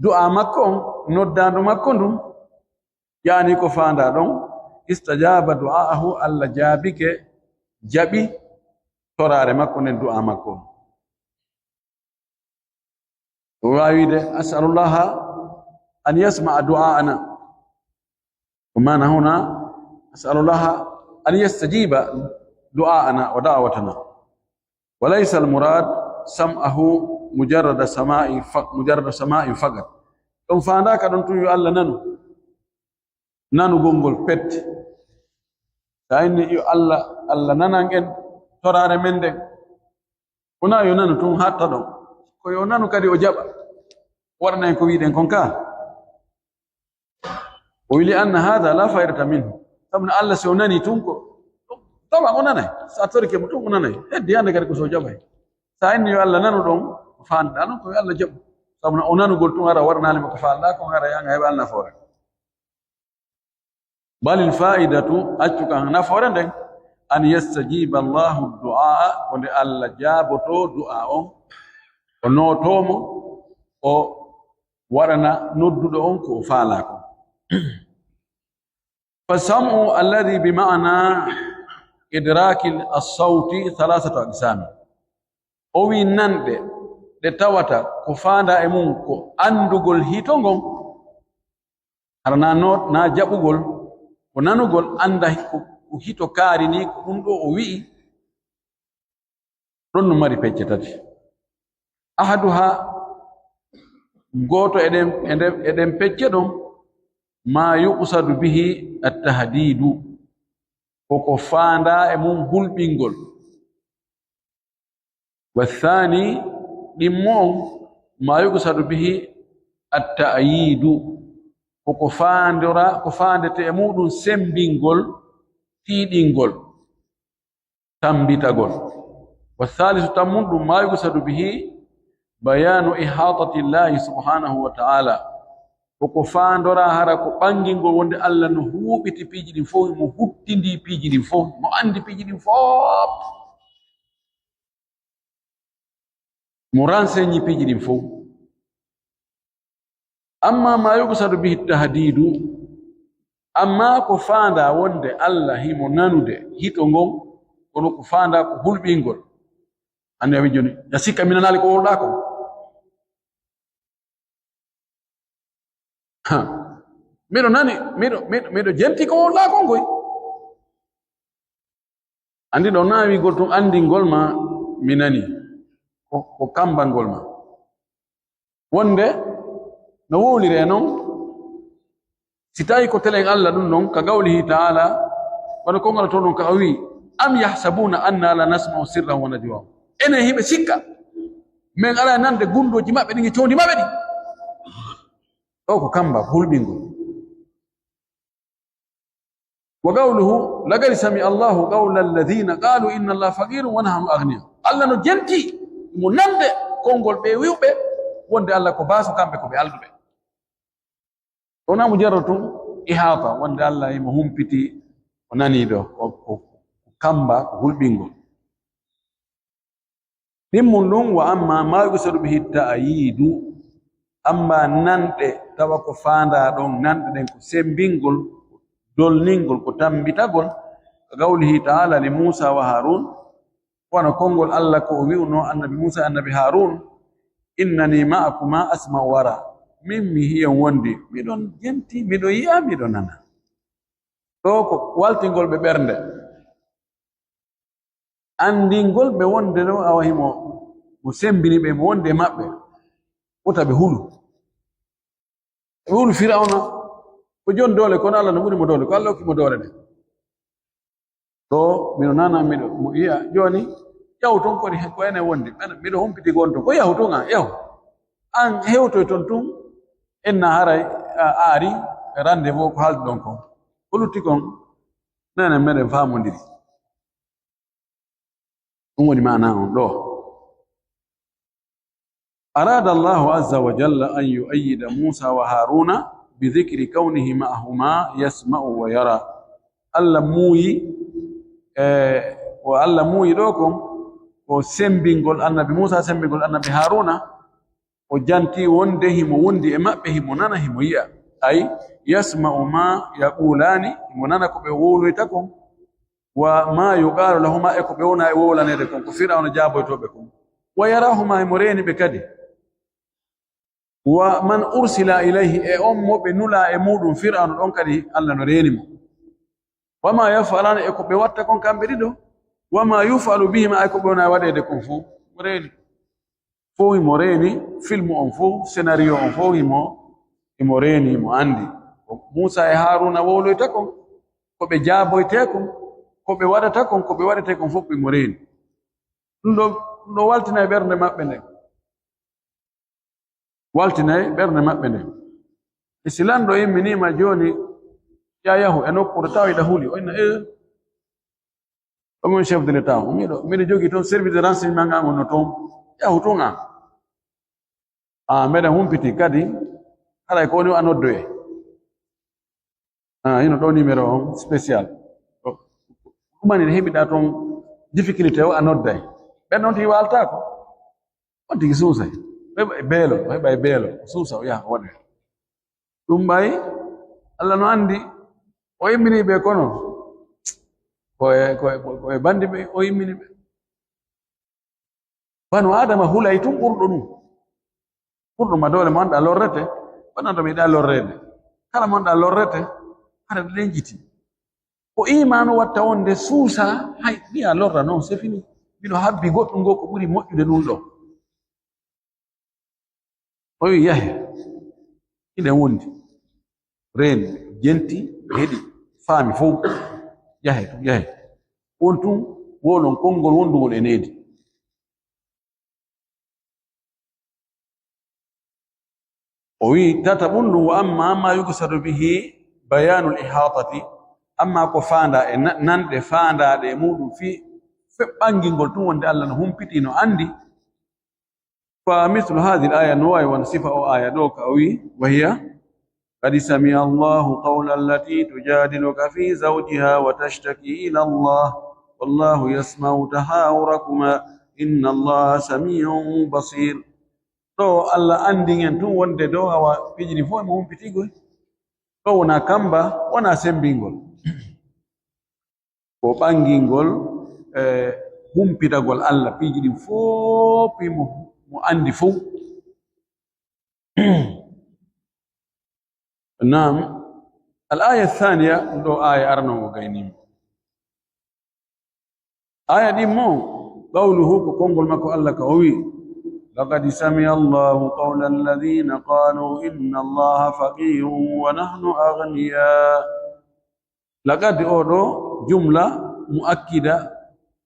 du'a makko on, noddaandu makko ndun, yaani ko faandaa ɗon, istajaba du'aahu, Allah jaabike, jaɓi toraare makko nden, du'a makko on. O waawi wi'de, "As'alullaha an yasma'a du'aana." Ko maana huna, "As'alullaha an yastajiba du'aana wa da'watana." Wa laysa al-murad sam'ahu mujarrada sama'i fa-, mujarrada sama'in faqat. Ɗon faandaaka ɗon tun yo Allah nanu. Nanugol ngol pet. Sa inni yo Allah, Allah nanan en toraare men nden. Wona yo nanu tun hatta ɗon. Ko yo nanu kadi o jaɓa. Waɗana en ko wi'ɗen kon ka. O wili anna hadha la faydata minhu. Sabu no Allah si o nani tun ko, tawa o nanay. Sa torike mo tun o nanay. Heddi hande kadi ko so jaɓay. Sa inni yo Allah nanu ɗon, ko faanɗa non ko yo Allah jaɓu. Sabu no o nanugol tun hara waɗanaali mo ko faanɗa kon hara yanga heɓa Allah nafoore. Balil fa'idatu, accu kan nafoore nden, an yastajiba Allahu du'a, ko nde Allah jaaboto du'a on, o nooto mo, o waɗana nodduɗo on ko o faalaa kon. Fa sam'u alladhi bi ma'na idrakil as-sawti thalathatu aqsam. O wi nanɗe ɗe tawata ko faandaa e mum ko anndugol hito ngon, hara na no-, na jaɓugol, ko nanugol, annda ko, ko hito kaari ni, ko ɗum ɗo o wi'i, ɗon no mari pecce tati. Ahaduha, gooto e ɗen, e ɗen, e ɗen pecce ɗon, ma yuqsadu bihi at-tahdidu, koko faandaa e mum hulɓingol. Wa thani, ɗimmo on, ma yuqsadu bihi at-ta'yidu, koko faandora, ko faandete e muɗum semmbingol, tiiɗingol, tammbitagol. Wa thalisu, tammunɗum, ma yuqsadu bihi bayanu ihatati Llahi subhanahu wa ta'ala, koko faandora hara ko ɓanngingol wonde Allah no huuɓiti piiji ɗin fof, mo huttindi piiji ɗin fof, mo anndi piiji ɗin fof. Mo renseñi piiji ɗin fof. Amma ma yuqsadu bihi tahdidu, amma ko faandaa wonde Allah himo nanude hito ngon, kono ko faandaa ko hulɓingol. Annabi wi jooni, ya sikka mi nanaali ko wowluɗaa kon? Ha. Miɗo nani, miɗo, miɗo, miɗo jenti ko wowluɗaa kon koy. Anndi ɗo naawigol tun anndingol ma mi nani. Ko, ko kammbangol ma. Wonde no wowliree non, si tawi ko telen Alla ɗun non, ka qawlihi ta'ala, wano konngol to non ka o wi, "Am yahsabuna anna la nasma'u sirrahum wa najwahum." Enen hiɓe sikka, men alaa nande gunndooji maɓɓe ɗin e coondi maɓɓe ɗin. Ɗo ko kamba, ko hulɓingol. Wa qawluhu, "Laqad sami'a Allahu qawla alladhina qalu inna Allaha faqirun wa nahnu aghniya." Alla no jenti, mo nande konngol ɓe wi'uɓe wonde Alla ko baaso, kamɓe ko ɓe alɗuɓe. Wonaa mujarrad tun ihaata, wonde Alla himo humpiti, o nanii ɗo, ko, ko, ko kamba, ko hulɓingol. Ɗimmun ɗun, "Wa amma ma yuqsadu bihi ta'yidu," amma nanɗe, tawa ko faandaa ɗon, nanɗe ɗen ko semmbingol, dolningol, ko tammbitagol, ka qawlihi ta'ala li Musa wa Harun, wano konngol Alla ko o wi'unoo annabi Musa, annabi Harun, "Innani ma'akuma asma'u wa ara." Min mi hi'en wondi, miɗon jenti, miɗo yi'a, miɗo nana. Ɗo ko waltingol ɓe ɓernde. Anndingol ɓe wonde no awa himo, mo semmbini ɓe, mo wondi e maɓɓe. Wota ɓe hulu. Ɓe hulu Firawna, ko jon doole, kono Alla no ɓuri mo doole, ko Alla hokki mo doole ɗen. Ɗo, miɗo nana, miɗo mo yi'a. Jooni, yahu ton, kadi ko enen wondi. Ɓen, miɗo humpiti gon ton. Ko yahu ton an, yahu. An hewtoy ton tun, inna haray a aari rendez-vous ko haalduɗon kon. Ko lutti kon, nenen meɗen faamondiri. Ɗun woni maana on ɗo. Arada Allahu azza wa jalla an yu'ayyida Musa wa Haruna bi dhikri kawnihi ma'ahuma yasma'u wa yara. Alla muuyi, eh, ko Alla muuyi ɗo kon, ko semmbingol annabi Musa, semmbingol annabi Haruna, o janti wonde himo wondi e maɓɓe, himo nana, himo yi'a. Ay, yasma'u ma yaqulani, himo nana ko ɓe wowloyta kon, wa ma yuqalu lahuma, e ko ɓe wona e wowlaneede kon, ko Firawna jaaboytooɓe kon. Wa yarahuma, himo reeni ɓe kadi. Wa man ursila ilayhi, e on mo ɓe nulaa e muuɗum, Firawna ɗon kadi Alla no reeni mo. Wa ma yaf'alani, e ko ɓe watta kon kamɓe ɗiɗo. Wa ma yuf'alu bihima, e ko ɓe wona e waɗeede kon fow, himo reeni. Fow himo reeni, film on fow, scénario on fow himo, himo reeni, himo anndi. Ko Muusa e Haaruuna wowloyta kon, ko ɓe jaaboytee kon, ko ɓe waɗata kon, ko ɓe waɗetee kon fow himo reeni. Ɗum ɗo, ɗum ɗo waltina e ɓernde maɓɓe nden. Waltina e ɓernde maɓɓe nden. E si lanɗo imminiima jooni, ya yahu e nokkuure tawa hiɗa huli, o inna, "Eh, o mon chef de l'État, miɗo, miɗo jogii toon service de renseignement ngal ngon no toon, yahu toon an." Ah, meɗen humpiti kadi, haray ko woni o a noddoyee. Ah, hino ɗo numéro on spécial. Ɗo, ɗumani ne heɓiɗaa toon difficulté o a nodday. Ɓen noon tigi waaltaako. On tigi suusay. O heɓa e beelo, o heɓa e beelo. O suusa, o yaha, o waɗa. Ɗum ɓay, Alla no anndi, o immini ɓe kono. Ko e, ko e, ko e bandi ɓe, o immini ɓe. Banu Aadama hulay tun ɓurɗo ɗum. Ɓurɗo ma doole mo anndaa lorrete, banu Aadama yiɗaa lorreede. Kala mo anndaa lorrete, hara ɗen jiti. Ko iimaanu watta on nde suusa, hay, mi a lorra noon, c'est fini. Miɗo habbi goɗɗum ngo ko ɓuri moƴƴude ɗum ɗo. O wi, "Yahe, hiɗen wondi." Reeni, jenti, heɗi, faami fow. "Yahe tun, yahe." Won tun, wolon konngol wondungol e needi. O wi, tata ɓun ɗum, "Wa amma ma yuqsadu bihi bayanul ihatati," amma ko faandaa e na-, nanɗe faandaaɗe e muɗum fii fe-, ɓangingol tun wonde Alla no humpiti, no anndi. Fa mislu hadhihi al-aya, no waawi won sifa o aya ɗo ka o wi, wa hiya, "Qad sami'a Allahu qawla allati tujadiluka fi zawjiha wa tashtaki ila Allah, wallahu yasma'u tahawurakuma, inna Allaha sami'un basir." Ɗo Alla anndin en tun wonde ɗo awa piiji ɗin fof emo humpitiigo. Ɗo wonaa kamba, wonaa semmbingol. Ko ɓangingol, eh, humpitagol Allah, piiji ɗin fof, mo, mo anndi fof. Naam. Al aya thaniya, ɗum ɗo aya arano o gaynima. Aya ɗin mo, qawluhu, ko konngol makko Allah ka o wi, "Laqad sami'a Allahu qawla alladhina qalu inna Allaha faqirun wa nahnu aghniya." Laqad o ɗo jumla muakkida,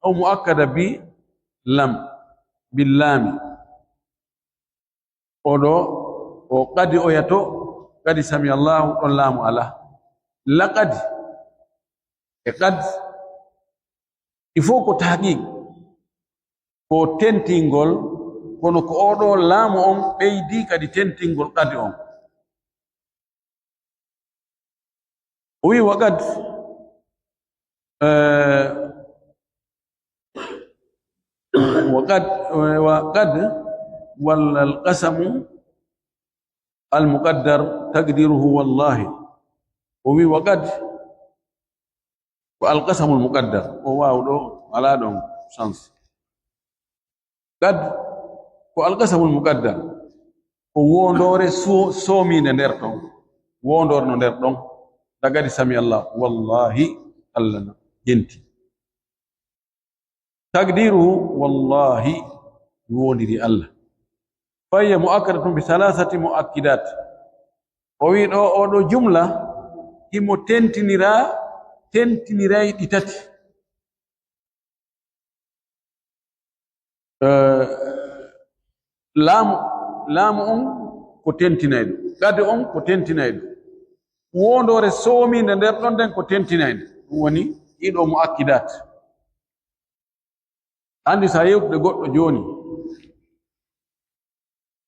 aw muakkada bi lam, bi lami. O ɗo, o qadi oya to, qadi sami Allahu, ɗon laamu alaa. Laqad e qad, il faut ko tahqiq, ko tentingol, kono ko o ɗo laamu on ɓeydi kadi tentingol qad on. O wi wa qad, eh, wa qad, wa qad, walla al qasamu al muqaddar taqdiruhu wallahi. O wi wa qad, ko al qasamul muqaddar. O waaw ɗo, alaa ɗon sens. Qad ko al qasamul muqaddar. Ko wondoore so-, soomiinde nder ɗon. Wondoore no nder ɗon. Laqad sami Allah. Wallahi, Allah na jenti. Taqdiruhu, wallahi, mi wondiri Allah. Fa hiya muakkadatun bi thalathati muakkidat. O wi ɗo, o ɗo jumla, himo tentinira, tentiniray ɗi tati. Eh, laamu, laamu on ko tentinayɗo, qad on ko tentinayɗo, wondoore soomiinde nder ɗon nden ko tentinayɗo. Ɗum woni ɗiɗo muakkidat. Anndi, so a yewtude goɗɗo jooni,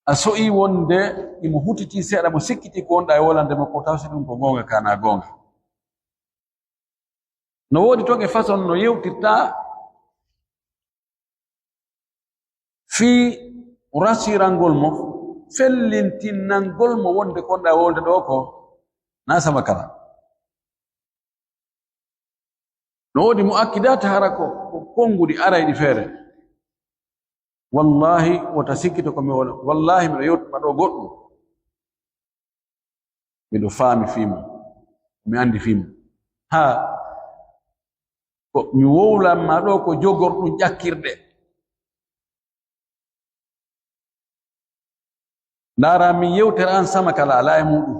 a so'i wonde imo hutiti seeɗa, mo sikkiti ko wonɗa e wolande makko, taw si ɗum ko goonga ka na goonga. No woodi toon e façon no yewtirta fii rasirangol mo, fellintinangol mo wonde ko wonɗa e wolde ɗo ko na sama kala. No woodi muakkidat hara ko, ko konnguɗi arayɗi feere. Wallahi, wota sikkito ko mi wona. Wallahi, miɗo yewtuma ɗo goɗɗum. Miɗo faami fii mum. Mi anndi fii mum. Haa, ko mi wowlanma ɗo ko jogorɗum ƴakkirɗe. Ndaara, min yewtere an sama kala alaa e muuɗum.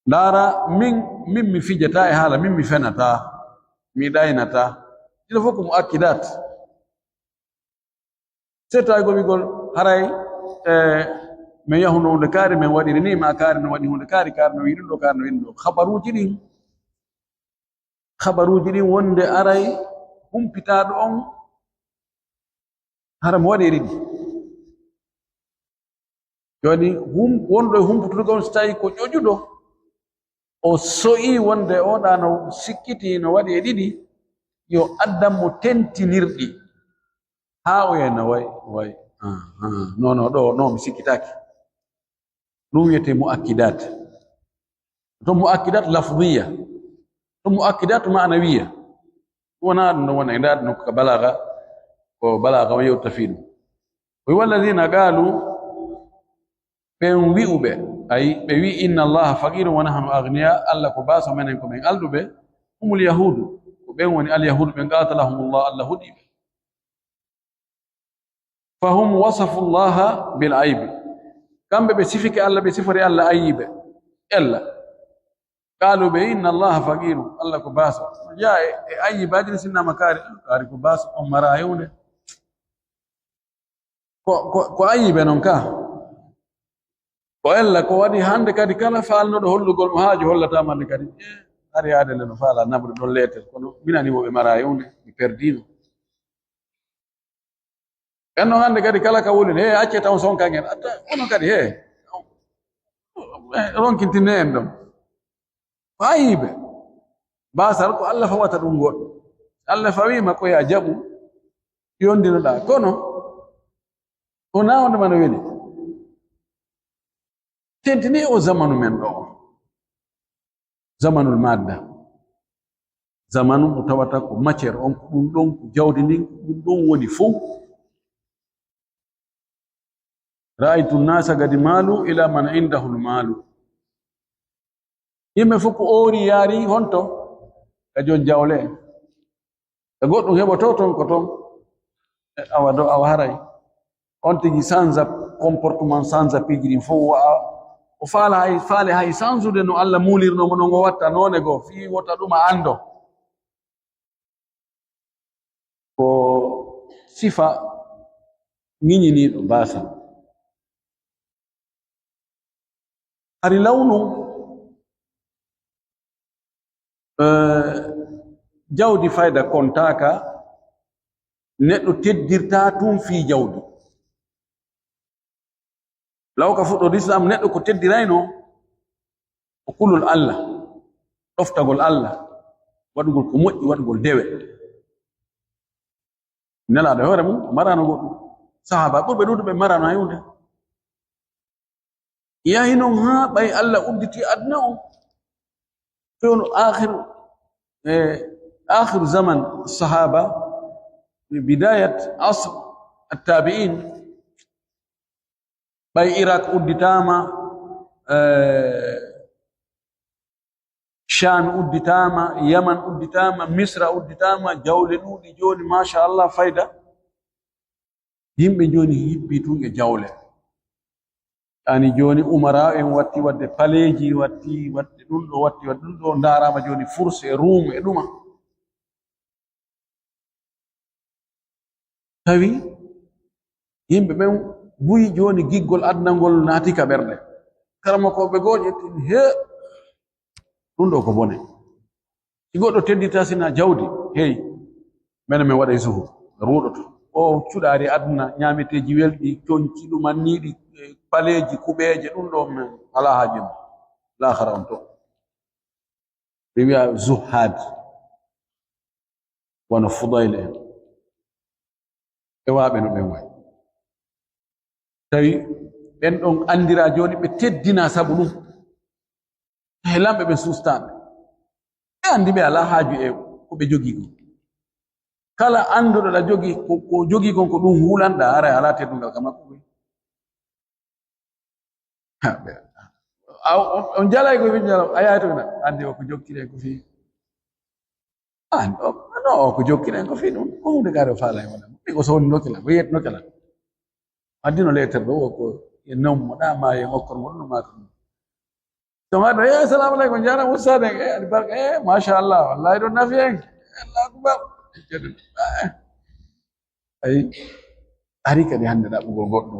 Ndaara, min, min mi fijataa e haala, min mi fenataa, mi ɗaynataa. Ɗiɗo fof ko muakkidat. Seetaa ko wi'gol haray, eh, min yahuno huunde kaari, min waɗiri nii, maa kaari no waɗi huunde kaari, kaari no wi'i ɗum ɗo, kaari no wi'i ɗum ɗo. Habaruuji ɗin, habaruuji ɗin wonde aray humpitaaɗo on hara mo waɗi e ɗiɗi. Jooni, hum-, wonɗo e humpitugol on, so tawi ko ƴoƴuɗo, o so'i wonde o ɗa no sikkiti no waɗi e ɗiɗi, yo addan mo tentinirɗi. Haa o yena way, way. Ah, ah, non, non, ɗo, non, mi sikkitaaki. Ɗum wiyetee muakkidat. To muakkidat lafdiya. To muakkidat ma'nawiya. Wona ɗum ɗon wona, e ndaar ɗum ko balaaga, ko balaaga o yewta fii ɗum. O wi, "Walladina qalu", ɓen wi'uɓe, ay, ɓe wi, "Inna Allaha faqirun wa nahnu aghniya", Allah ko baaso, menen ko men alɗuɓe, humul yahudu, ko ɓen woni al yahudu ɓen, qatalahumullah, Allah huɗi ɓe. Fahum wasafu Allaha bil aybi. Kamɓe ɓe sifike Allah, ɓe sifori Allah ayibe. Ella. Qaalu ɓe, "Inna Allaha faqiru." Allah ko baaso. Jeyaa e, e ayibaaji ɗi sinnaama kaari. Kaari ko baaso, on maraa e huunde. Ko, ko, ko ayibe non ka. Ko ella ko waɗi hannde kadi kala faalnuɗo hollugol mo haaju hollataama nde kadi. Eh, hari yaade nde no faalaa naɓude ɗon leetel. Kono minani wo ɓe maraa e huunde, mi perdiino. En non hannde kadi kala ka woni, he, accee taw sonkan en. Atta, onon kadi, he. Ronkintinne en ɗon. Ko ayibe. Baasal ko Allah fawata ɗum goɗɗo. Allah fawiima ko ya jaɓu, yondinoɗaa. Kono, o na wonde mana weli. Tentini o zamanu men ɗo. Zamanul madda. Zamanu mo tawata ko matière on, ko ɗum ɗon, ko jawdi ndin, ko ɗum ɗon woni fow. Ra'aytu nnasa qad malu ila man indahu lmalu. Yimɓe fof ko oori yaari honto? E jon jawle en. E goɗɗum heɓoto ton ko ton. E awa do, awa haray. On tigi sanza comportement, sanza piiji ɗin fof, wa o faala hay, faale hay sanzude no Allah muulirno mo, no ngo watta noone goo, fii wota ɗum a anndo. Ko sifa ŋiñiniiɗo baasal. Hari lawnu, eh, jawdi fayda kontaaka, neɗɗo teddirtaa tun fii jawdi. Law ka fuɗɗoode Islam, neɗɗo ko teddirayno, ko kulol Allah, ɗoftagol Allah, waɗugol ko moƴƴi, waɗugol dewe. Nelaaɗo e hoore mum, o maraano goɗɗum. Sahaaba ɓurɓe ɗuuɗuɓe maraano hay huunde. Yahi noon haa ɓay Allah udditi aduna on. Fewndo aakhiru, eh, aakhiru zaman sahaaba, bidayat asr attabi'in, ɓay Irak udditaama, eh, Sham udditaama, Yaman udditaama, Misra udditaama, jawle ɗuuɗi jooni, machallah, fayda. Yimɓe jooni hippi tun e jawle. Ani jooni umara en watti waɗde paleeji, watti waɗde ɗum ɗo, watti waɗde ɗum ɗo, ndaaraama jooni Furs e Rum e ɗuma. Tawi yimɓe ɓen buyi jooni giggol aduna ngol naati ka ɓerɗe. Karamokooɓe goo ƴetti, he, ɗum ɗo ko bone. Si goɗɗo teddita sina jawdi, hey, menen men waɗay zuhud, ruuɗoto. O cuɗaari aduna, ñaameteeji welɗi, coñci ɗumanniiɗi, e paleeji, kuɓeeje, ɗum ɗo men alaa haaju e mum. Laakara on to. Ɓe wi'a zuhad, wano Fudayl en. E waaɓe no ɓen wayi. Tawi ɓen ɗon anndira jooni ɓe teddina sabu ɗum. He lamɓe ɓe suustaaɓe. Ɓe anndi ɓe alaa haaju e ko ɓe jogii kon. Kala annduɗo ɗa jogii ko, ko jogii kon ko ɗum huulanɗa, haray alaa teddungal ka makko koy. Ha, ɓe, a, on, on jalay ko min jalaw, a yahay to na, anndi o ko jokkiren ko fii. An, o, no, o ko jokkiren ko fii ɗum, ko huunde gaare o faalay wona. Ɗi ko sowni nokila, ko yet nokila. Addino leeter ɗo, o ko e nommo ɗa, ma e okkor mo ɗum, ma ko ɗum. To ma ɗo, eh, assalamu aleykum, jaaraama ustaad en, eh, aɗa barka, eh, machallah, wallahi ɗon nafi en. Allahu akbar. Eh. Ayi, ari kadi hannde ɗaɓɓugol goɗɗo.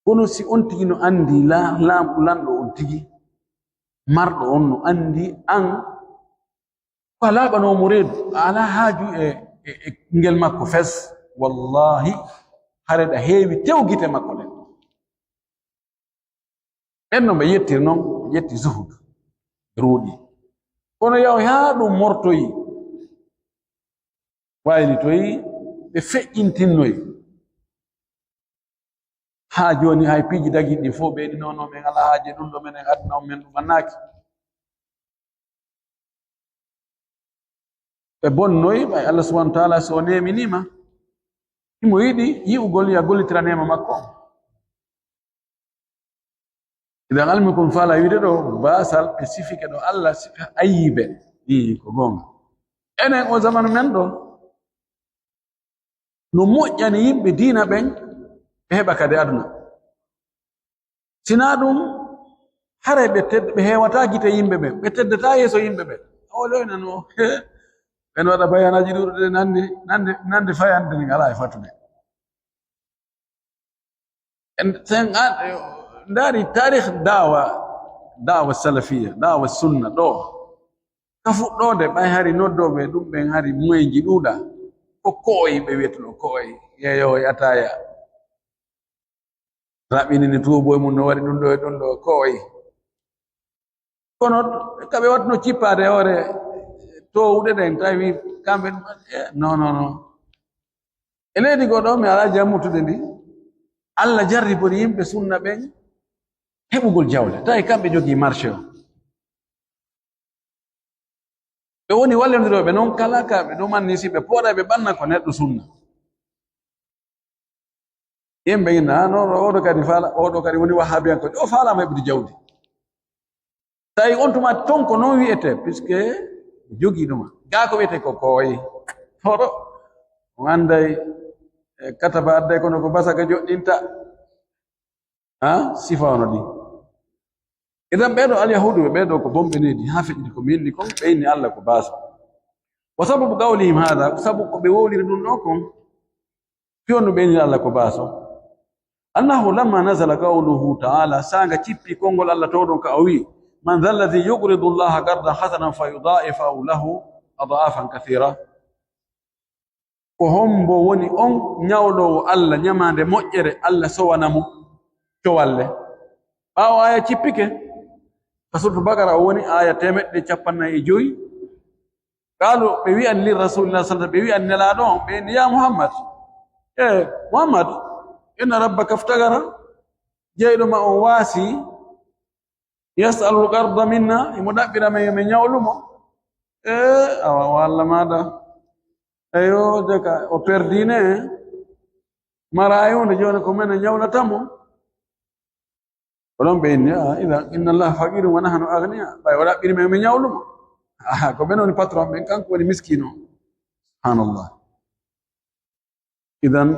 Kono si on tigi no anndi la-, laam-, lanɗo on tigi, marɗo on no anndi an, ko a laaɓanoo mo reedu, a alaa haaju e, e, e ngel makko fes, wallahi, hare ɗa heewi tew gite makko ɗen. Ɓen no ɓe yettiri non, ɓe ƴetti zuhud, ɓe ruuɗi. Kono yaw haa ɗum mortoyi, waylitoyi, ɓe feƴƴintinnoyi. Haa jooni hay piiji dagiɗi ɗin fof ɓeydi, non, non, men alaa haaje ɗum ɗo, menen aduna on men ɗum annaaki. Ɓe bonnoyi, ɓay Allah subhanahu wa ta'ala so o neeminii ma, himo yiɗi yi'ugol ya gollitira neema makko on. Idan almi kon faala wiide ɗo, baasal ɓe sifike ɗo Allah sifa ayibe. Ii, ko goonga. Enen o zamanu men ɗo, no moƴƴani yimɓe diina ɓen, ɓe heɓa kadi aduna. Sinaa ɗum, haray ɓe ted-, ɓe heewataa gite yimɓe ɓen, ɓe teddataa yeeso yimɓe ɓen. O loyna no, ɓen waɗa bayanaaji ɗuuɗuɗe nande, nande, nande fayande ni alaa e fatude. En, sen an, ndaari taarih daawa, daawa salafiya, daawa sunna ɗo. Ka fuɗɗoode, ɓay hari noddooɓe ɗum ɓen hari moyenji ɗuuɗa. Ko ko'oy ɓe wi'etno, ko'oy, yeeyo e ataaya. Raɓɓinini tuubo e mum no waɗi ɗum ɗo e ɗum ɗo, ko'oy. Kono ka ɓe watno cippaade hoore toowuɗe ɗen, tawi kamɓe, eh, non, non, non. E leydi goo ɗo, mi alaa jammutude ndi. Allah jarribori yimɓe sunna ɓen heɓugol jawle. Tawi kamɓe jogii marché o. Ɓe woni wallondirooɓe noon kala ka ɓe ɗumanni si ɓe pooɗa ɓe ɓanna ko neɗɗo sunna. Yimɓe ina, "Ah, non, oɗo kadi faala, oɗo kadi woni wahhabiyanko." O faalaama heɓude jawdi. Tawi on tuma toon ko noon wiyetee, puisque jogii ɗuma. Gaa ko wiyetee ko kooyi. Hoto, on annday, e, kataba adday kono ko basaka joɗɗinta. Ha? Sifa ono ɗi. Idan ɓeeɗo alyahuudu ɓe ɓeeɗo ko bomɓe needi, haa feƴƴiti ko miin ni kon, ɓe inni Allah ko baaso. Wa sababu qawlihim hada, sabu ko ɓe wowliri ɗum ɗo kon, fiyondu ɓe inni Allah ko baaso. Annahu lamma nazala qawluhu ta'ala, saanga cippi konngol Allah towɗon ka o wi, "Man dha alladhi yuqridu Allaha qardan hasanan fa yudha'ifahu lahu adha'afan kathira." Ko hombo woni on ñawloowo Allah ñamaande moƴƴere, Allah sowana mo cowalle? Ɓaawo aya cippike, ka surtu Bakara, o woni aya teemeɗɗe cappannayi e joyi. Qaalu, ɓe wi'ani li Rasulillah sallallahu alaihi wasallam, ɓe wi'ani Nelaaɗo on, ɓe inni, "Ya Muhammad, e Muhammad, inna rabbaka iftaqara, jeyɗo ma on waasi, yas'alul qarda minna, himo ɗaɓɓira men yo men ñawlu mo." E, awa, o Allah maaɗa. Eyo, de ka, o perdine, maraayo nde jooni ko men ñawlata mo. Oɗon ɓe inni, "Ah, idan, inna Allah faqirun wa nahnu aghniya." Ɓay o ɗaɓɓiri men, men ñawlu mo. Ah, ko ɓen woni patron ɓen, kanko woni miskino. Subhanallah. Idan,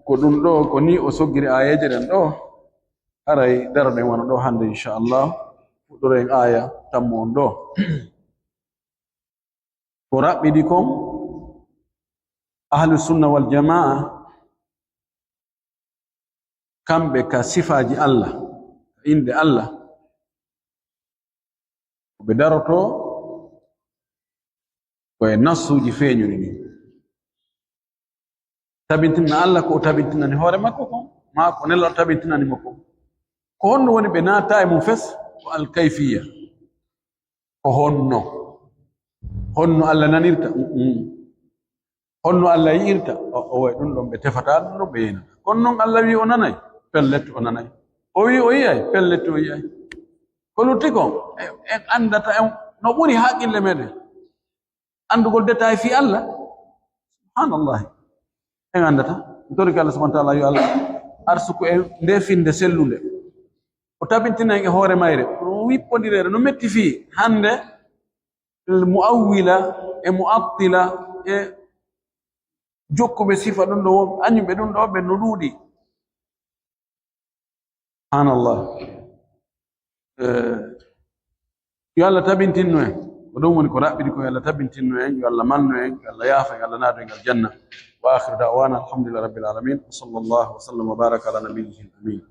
ko ɗum ɗo, ko ni o soggiri aayeeje ɗen ɗo. Haray daroɗen wano ɗo hannde, inchallah. Fuɗɗoren aaya tammo on ɗo. Ko raɓɓiɗi kon, Ahlu Sunna wal Jamaa, kamɓe ka sifaaji Allah, ka innde Allah, ko ɓe daroto ko e nassuuji feeñuɗi ɗin. Tabintinna Allah ko o tabintinani hoore makko kon, maa ko Nelaaɗo tabintinani mo kon. Ko honno woni ɓe naata e mum fes? Ko alkayfiya. Ko honno? Honno Allah nanirta? Mm-mm. Honno Allah yi'irta? O, o way ɗum ɗon ɓe tefata, ɗum ɗon ɓe yinata. Kono noon Allah wi o nanay, pellet o nanay. O wi o yi'ay, pellet o yi'ay. Ko lutti kon, en, en anndata, en, no ɓuri haqqille meɗen anndugol détail fii Allah. Subhanallah. En anndata. En torike Allah subhanahu wa ta'ala, yo Allah arsuku en nde finnde sellunde. O tabintina en e hoore mayre. No wippondireede, no metti fii. Hannde, muawwila e muattila e jokkuɓe sifa ɗum ɗo won, añum ɓe ɗum ɗo ɓe no ɗuuɗi. Subhanallah. Eh, yo Allah tabintinno en. Ko ɗum woni ko raɓɓiɗi ko yo Allah tabintinno en, yo Allah malno en, yo Allah yaafa en, yo Allah naado en aljanna. Wa akhiru da'wana alhamdulillahi rabbil alamin. Wa sallallahu wa sallam wa baraka ala nabiyyihil amin.